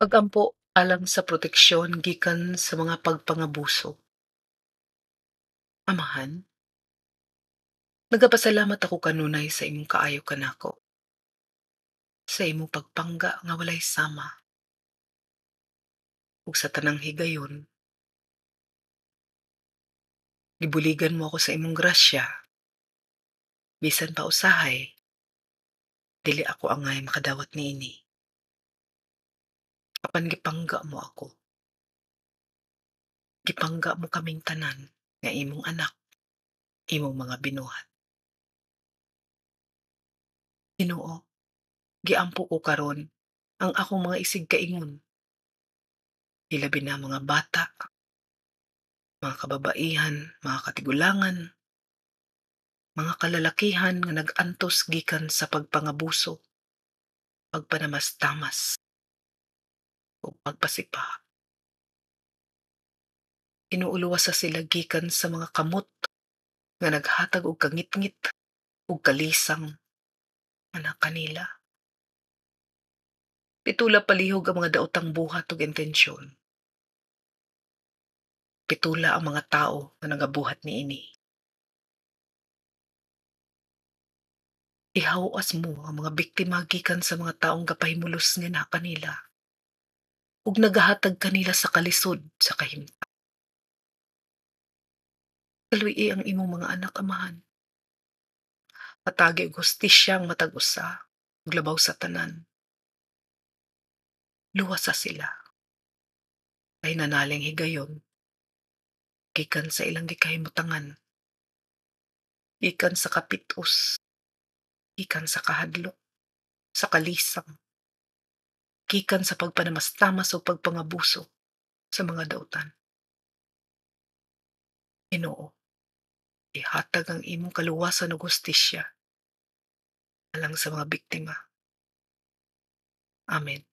Pag-ampo alang sa proteksyon gikan sa mga pagpangabuso. Amahan, nagapasalamat ako kanunay sa imong kaayo kanako, sa imong pagpangga nga walay sama, ug sa tanang higayon, gibuligan mo ako sa imong grasya, bisan pa usahay, dili ako angay makadawat niini. Apan gipangga mo ako. Gipangga mo kaming tanan nga imong anak, imong mga binuhat. Ginoo, giampo ko karon ang akong mga isigkaingon. Hilabi na mga bata, mga kababaihan, mga katigulangan, mga kalalakihan nga nag-antos gikan sa pagpangabuso, pagpanamastamas, ug pagpasipa. Ginoo, luwasa sila gikan sa mga kamot nga naghatag og kangitngit ug kalisang ana kanila. Pitula palihog ang mga daotang buhat ug intensyon. Pitula ang mga tao nga nagabuhat niini. Ihaw-as mo ang mga biktima gikan sa mga taong gapahimulos nga na kanila ug nagahatag kanila sa kalisod sa kahimtang. Kaluy-i ang imong mga anak, Amahan. Hatagi og hustisya ang matag usa ug labaw sa tanan, luwasa sila kay nanaling higayon gikan sa ilang gikahimutangan, gikan sa kapitos, gikan sa kahadlok, sa kalisang, gikan sa pagpanamastamas o pagpangabuso sa mga dautan. Ginoo, ihatag ang imong kaluwasan ug hustisya alang sa mga biktima. Amen.